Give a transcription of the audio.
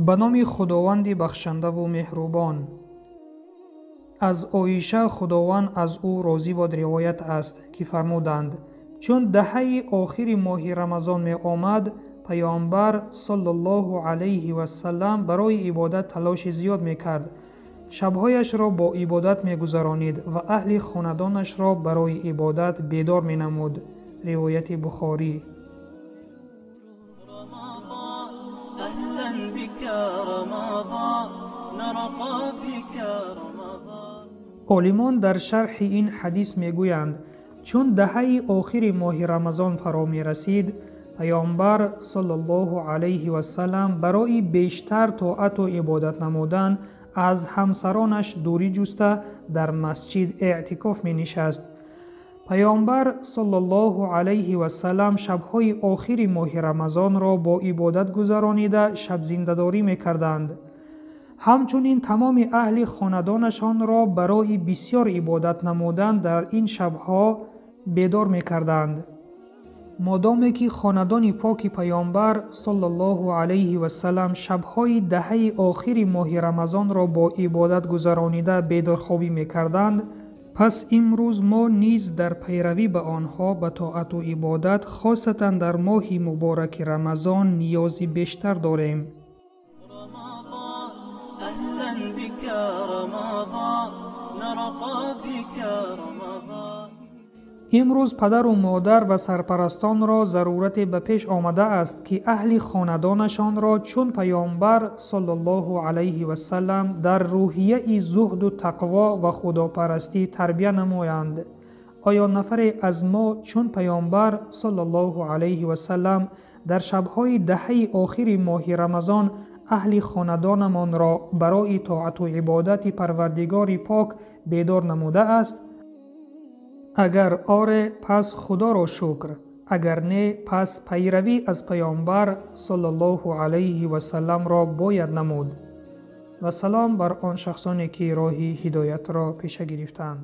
Ба номи Худованди бахшандаву меҳрубон. Аз Оиша, Худованд аз ӯ розӣ бод, ривоят аст, ки фармуданд: чун даҳаи охири моҳи Рамазон меомад, Паёмбар саллаллоҳу алайҳи вассалам барои ибодат талоши зиёд мекард, шабҳояшро бо ибодат мегузаронид ва аҳли хонадонашро барои ибодат бедор менамуд. Ривояти Бухорӣ. أهلا بك رمضان، نرقى بك رمضان. Олимон дар шарҳи ин ҳадис мегӯянд: чун даҳаи охири моҳи Рамазон фаро мерасид, Паёмбар саллаллоҳу алайҳи вассалам барои бештар тоату ибодат намудан аз ҳамсаронаш дурӣ ҷуста, дар масҷид эътикоф менишаст. Паёмбар саллаллоҳу алайҳи вассалам шабҳои охири моҳи Рамазонро бо ибодат гузаронида, шабзиндадорӣ мекарданд. Ҳамчунин тамоми аҳли хонадонашонро барои бисёр ибодат намудан дар ин шабҳо бедор мекарданд. Модоме ки хонадони поки Паёмбар саллаллоҳу алайҳи вассалам шабҳои даҳаи охири моҳи Рамазонро бо ибодат гузаронида бедорхобӣ мекарданд, пас имрӯз мо низ дар пайравӣ ба онҳо ба тоату ибодат, хосатан дар моҳи мубораки Рамазон, ниёзи бештар дорем. رمضان، أهلا بك رمضان، نرقى بك رمضان. Имрӯз падару модар ва сарпарастонро зарурате ба пеш омадааст, ки аҳли хонадонашонро чун Паёмбар саллаллоҳу алайҳи вассалам дар рӯҳияи зуҳду тақво ва худопарастӣ тарбия намоянд. Оё нафаре аз мо чун Паёмбар саллаллоҳу алайҳи вассалам дар шабҳои даҳаи охири моҳи Рамазон аҳли хонадонамонро барои тоату ибодати Парвардигори пок бедор намудааст? Агар оре, пас Худоро шукр, агар не, пас пайравӣ аз Паёмбар саллаллоҳу алайҳи вассаламро бояд намуд. Ва салом бар он шахсоне, ки роҳи ҳидоятро пеша гирифтаанд.